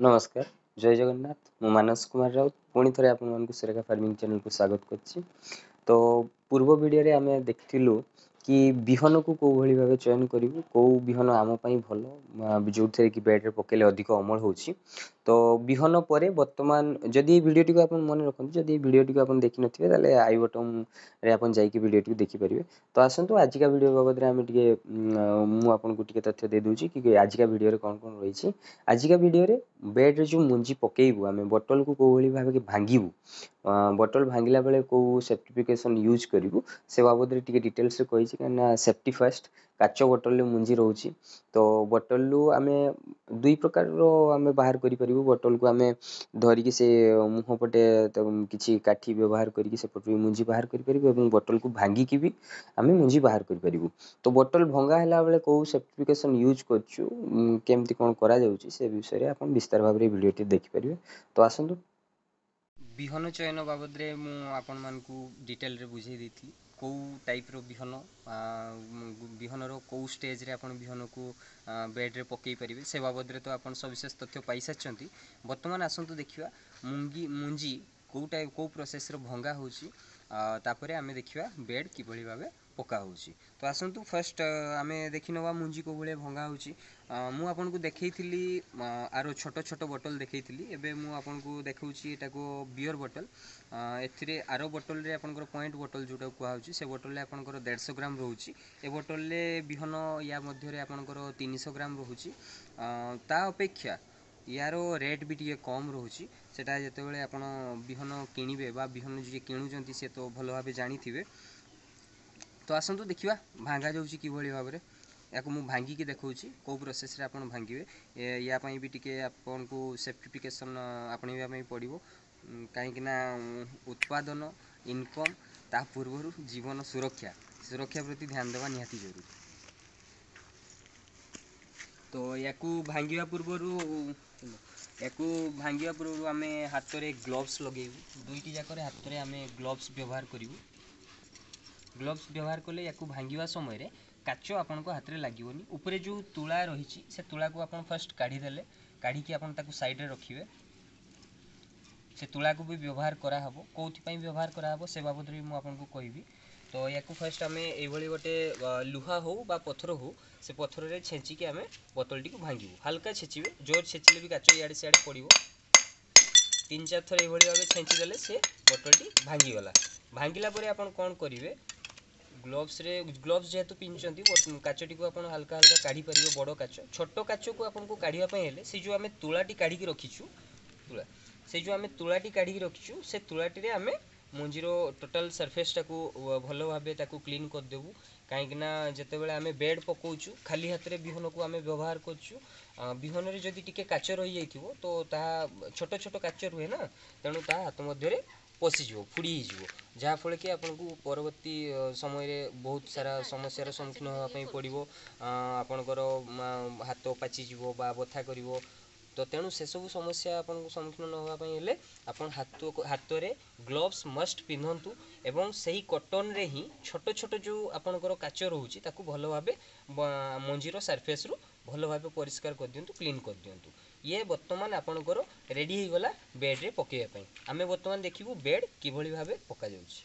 ନମସ୍କାର, ଜୟ ଜଗନ୍ନାଥ। ମୁଁ ମାନସ କୁମାର ରାଉତ ପୁଣି ଥରେ ଆପଣମାନଙ୍କୁ ସୁରେଖା ଫାର୍ମିଂ ଚ୍ୟାନେଲକୁ ସ୍ୱାଗତ କରୁଛି। ତ ପୂର୍ବ ଭିଡ଼ିଓରେ ଆମେ ଦେଖିଥିଲୁ କି ବିହନକୁ କେଉଁ ଭଳି ଭାବେ ଚୟନ କରିବୁ, କେଉଁ ବିହନ ଆମ ପାଇଁ ଭଲ, ଯେଉଁଥିରେ କି ବେଡ଼ରେ ପକାଇଲେ ଅଧିକ ଅମଳ ହେଉଛି। ତ ବିହନ ପରେ ବର୍ତ୍ତମାନ ଯଦି ଏଇ ଭିଡ଼ିଓଟିକୁ ଆପଣ ମନେ ରଖନ୍ତୁ, ଯଦି ଏଇ ଭିଡ଼ିଓଟିକୁ ଆପଣ ଦେଖିନଥିବେ, ତାହେଲେ I ବଟନ୍ରେ ଆପଣ ଯାଇକି ଭିଡ଼ିଓଟିକୁ ଦେଖିପାରିବେ। ତ ଆସନ୍ତୁ, ଆଜିକା ଭିଡ଼ିଓ ବାବଦରେ ଆମେ ଟିକେ ମୁଁ ଆପଣଙ୍କୁ ଟିକେ ତଥ୍ୟ ଦେଇଦେଉଛି କି ଆଜିକା ଭିଡ଼ିଓରେ କ'ଣ କ'ଣ ରହିଛି। ଆଜିକା ଭିଡ଼ିଓରେ ବେଡ଼ରେ ଯେଉଁ ମୁଞ୍ଜି ପକାଇବୁ, ଆମେ ବଟଲକୁ କେଉଁ ଭଳି ଭାବେ ଭାଙ୍ଗିବୁ, ବଟଲ ଭାଙ୍ଗିଲା ବେଳେ କେଉଁ ସେଫ୍ଟିଫିକେସନ୍ ୟୁଜ୍ କରିବୁ, ସେ ବାବଦରେ ଟିକେ ଡିଟେଲ୍ସରେ କହିଛି। କାହିଁକିନା ସେଫ୍ଟି ଫାଷ୍ଟ। କାଚ ବୋଟଲରେ ମୁଞ୍ଜି ରହୁଛି, ତ ବୋଟଲରୁ ଆମେ ଦୁଇ ପ୍ରକାରର ଆମେ ବାହାର କରିପାରିବୁ। ବୋଟଲକୁ ଆମେ ଧରିକି ସେ ମୁହଁ ପଟେ କିଛି କାଠି ବ୍ୟବହାର କରିକି ସେପଟୁ ବି ମୁଞ୍ଜି ବାହାର କରିପାରିବୁ ଏବଂ ବୋଟଲକୁ ଭାଙ୍ଗିକି ବି ଆମେ ମୁଞ୍ଜି ବାହାର କରିପାରିବୁ। ତ ବୋଟଲ ଭଙ୍ଗା ହେଲା ବେଳେ କେଉଁ ସେଫ୍ଟିଫିକେସନ୍ ୟୁଜ୍ କରୁଛୁ, କେମିତି କ'ଣ କରାଯାଉଛି, ସେ ବିଷୟରେ ଆପଣ ବିସ୍ତାର ଭାବରେ ଭିଡ଼ିଓଟି ଦେଖିପାରିବେ। ତ ଆସନ୍ତୁ, ବିହନ ଚୟନ ବାବଦରେ ମୁଁ ଆପଣମାନଙ୍କୁ ଡିଟେଲରେ ବୁଝେଇ ଦେଇଥିଲି କେଉଁ ଟାଇପ୍ର ବିହନ, ବିହନର କେଉଁ ଷ୍ଟେଜ୍ରେ ଆପଣ ବିହନକୁ ବେଡ଼୍ରେ ପକାଇ ପାରିବେ, ସେ ବାବଦରେ ତ ଆପଣ ସବିଶେଷ ତଥ୍ୟ ପାଇସାରିଛନ୍ତି। ବର୍ତ୍ତମାନ ଆସନ୍ତୁ ଦେଖିବା ମୁଙ୍ଗି ମୁଞ୍ଜି କେଉଁ ଟାଇପ୍, କେଉଁ ପ୍ରୋସେସ୍ରେ ଭଙ୍ଗା ହେଉଛି, ତାପରେ ଆମେ ଦେଖିବା ବେଡ଼୍ କିଭଳି ଭାବେ ପକା ହେଉଛି। ତ ଆସନ୍ତୁ, ଫାର୍ଷ୍ଟ ଆମେ ଦେଖିନେବା ମୁଞ୍ଜି କେଉଁ ଭଳିଆ ଭଙ୍ଗା ହେଉଛି। ମୁଁ ଆପଣଙ୍କୁ ଦେଖେଇଥିଲି ଆର ଛୋଟ ଛୋଟ ବୋଟଲ ଦେଖେଇଥିଲି, ଏବେ ମୁଁ ଆପଣଙ୍କୁ ଦେଖାଉଛି ଏଟାକୁ ବିୟର ବୋଟଲ। ଏଥିରେ ଆର ବୋଟଲରେ ଆପଣଙ୍କର ପଏଣ୍ଟ ବୋଟଲ ଯେଉଁଟାକୁ କୁହାହେଉଛି, ସେ ବୋଟଲରେ ଆପଣଙ୍କର 150 ଗ୍ରାମ ରହୁଛି। ଏ ବୋଟଲରେ ବିହନ ୟା ମଧ୍ୟରେ ଆପଣଙ୍କର 300 ଗ୍ରାମ ରହୁଛି। ତା ଅପେକ୍ଷା ୟାର ରେଟ୍ ବି ଟିକେ କମ୍ ରହୁଛି। ସେଟା ଯେତେବେଳେ ଆପଣ ବିହନ କିଣିବେ ବା ବିହନ ଯିଏ କିଣୁଛନ୍ତି ସେ ତ ଭଲ ଭାବେ ଜାଣିଥିବେ। ତ ଆସନ୍ତୁ ଦେଖିବା ଭାଙ୍ଗା ଯାଉଛି କିଭଳି ଭାବରେ। ୟାକୁ ମୁଁ ଭାଙ୍ଗିକି ଦେଖାଉଛି କେଉଁ ପ୍ରୋସେସ୍ରେ ଆପଣ ଭାଙ୍ଗିବେ। ୟା ପାଇଁ ବି ଟିକେ ଆପଣଙ୍କୁ ସେଫ୍ଟିଫିକେସନ୍ ଆପଣେଇବା ପାଇଁ ପଡ଼ିବ, କାହିଁକିନା ଉତ୍ପାଦନ, ଇନକମ୍, ତା ପୂର୍ବରୁ ଜୀବନ ସୁରକ୍ଷା, ସୁରକ୍ଷା ପ୍ରତି ଧ୍ୟାନ ଦେବା ନିହାତି ଜରୁରୀ। ତ ୟାକୁ ଭାଙ୍ଗିବା ପୂର୍ବରୁ ଆମେ ହାତରେ ଗ୍ଲୋଭ୍ସ ଲଗେଇବୁ। ଦୁଇଟି ଯାକରେ ହାତରେ ଆମେ ଗ୍ଲୋଭ୍ସ ବ୍ୟବହାର କରିବୁ। ଗ୍ଲୋଭ୍ସ ବ୍ୟବହାର କଲେ ୟାକୁ ଭାଙ୍ଗିବା ସମୟରେ କାଚ ଆପଣଙ୍କ ହାତରେ ଲାଗିବନି। ଉପରେ ଯେଉଁ ତୁଳା ରହିଛି, ସେ ତୁଳାକୁ ଆପଣ ଫାର୍ଷ୍ଟ କାଢ଼ିଦେଲେ, କାଢ଼ିକି ଆପଣ ତାକୁ ସାଇଡ଼ରେ ରଖିବେ। ସେ ତୁଳାକୁ ବି ବ୍ୟବହାର କରାହେବ, କେଉଁଥିପାଇଁ ବ୍ୟବହାର କରାହେବ ସେ ବାବଦରେ ବି ମୁଁ ଆପଣଙ୍କୁ କହିବି। ତ ୟାକୁ ଫାର୍ଷ୍ଟ ଆମେ ଏଇଭଳି ଗୋଟେ ଲୁହା ହଉ ବା ପଥର ହଉ, ସେ ପଥରରେ ଛେଞ୍ଚିକି ଆମେ ବୋତଲଟିକୁ ଭାଙ୍ଗିବୁ। ହାଲକା ଛେଚିବେ, ଜୋର ଛେଚିଲେ ବି କାଚ ଇଆଡ଼େ ସିଆଡ଼େ ପଡ଼ିବ। ତିନି ଚାରି ଥର ଏଇଭଳି ଭାବେ ଛେଞ୍ଚିଦେଲେ ସେ ବୋତଲଟି ଭାଙ୍ଗିଗଲା। ଭାଙ୍ଗିଲା ପରେ ଆପଣ କ'ଣ କରିବେ? ଗ୍ଲୋଭ୍ସରେ, ଗ୍ଲୋଭ୍ସ ଯେହେତୁ ପିନ୍ଧୁଛନ୍ତି, କାଚଟିକୁ ଆପଣ ହାଲକା ହାଲକା କାଢ଼ିପାରିବେ। ବଡ଼ କାଚ, ଛୋଟ କାଚକୁ ଆପଣଙ୍କୁ କାଢ଼ିବା ପାଇଁ ହେଲେ ସେ ଯେଉଁ ଆମେ ତୁଳାଟି କାଢ଼ିକି ରଖିଛୁ, ତୁଳା, ସେ ଯେଉଁ ଆମେ ତୁଳାଟି କାଢ଼ିକି ରଖିଛୁ, ସେ ତୁଳାଟିରେ ଆମେ ମଞ୍ଜିର ଟୋଟାଲ୍ ସର୍ଫେସ୍ଟାକୁ ଭଲ ଭାବେ ତାକୁ କ୍ଲିନ୍ କରିଦେବୁ। କାହିଁକିନା ଯେତେବେଳେ ଆମେ ବେଡ଼୍ ପକାଉଛୁ, ଖାଲି ହାତରେ ବିହନକୁ ଆମେ ବ୍ୟବହାର କରୁଛୁ, ବିହନରେ ଯଦି ଟିକେ କାଚ ରହିଯାଇଥିବ, ତ ତାହା ଛୋଟ ଛୋଟ କାଚ ରୁହେ ନା, ତେଣୁ ତାହା ହାତ ମଧ୍ୟରେ ପଶିଯିବ, ଫୁଡ଼ି ହେଇଯିବ, ଯାହାଫଳରେ କି ଆପଣଙ୍କୁ ପରବର୍ତ୍ତୀ ସମୟରେ ବହୁତ ସାରା ସମସ୍ୟାର ସମ୍ମୁଖୀନ ହେବା ପାଇଁ ପଡ଼ିବ। ଆପଣଙ୍କର ହାତ ପାଚିଯିବ ବା ବଥା କରିବ। ତ ତେଣୁ ସେସବୁ ସମସ୍ୟା ଆପଣଙ୍କୁ ସମ୍ମୁଖୀନ ନ ହେବା ପାଇଁ ହେଲେ ଆପଣ ହାତରେ ଗ୍ଲୋଭ୍ସ ମଷ୍ଟ ପିନ୍ଧନ୍ତୁ ଏବଂ ସେହି କଟନରେ ହିଁ ଛୋଟ ଛୋଟ ଯେଉଁ ଆପଣଙ୍କର କାଚ ରହୁଛି, ତାକୁ ଭଲ ଭାବେ ମଞ୍ଜିର ସର୍ଫେସ୍ରୁ ଭଲ ଭାବେ ପରିଷ୍କାର କରିଦିଅନ୍ତୁ, କ୍ଲିନ୍ କରିଦିଅନ୍ତୁ। ଇଏ ବର୍ତ୍ତମାନ ଆପଣଙ୍କର ରେଡ଼ି ହେଇଗଲା ବେଡ଼୍ରେ ପକାଇବା ପାଇଁ। ଆମେ ବର୍ତ୍ତମାନ ଦେଖିବୁ ବେଡ଼୍ କିଭଳି ଭାବେ ପକାଯାଉଛି।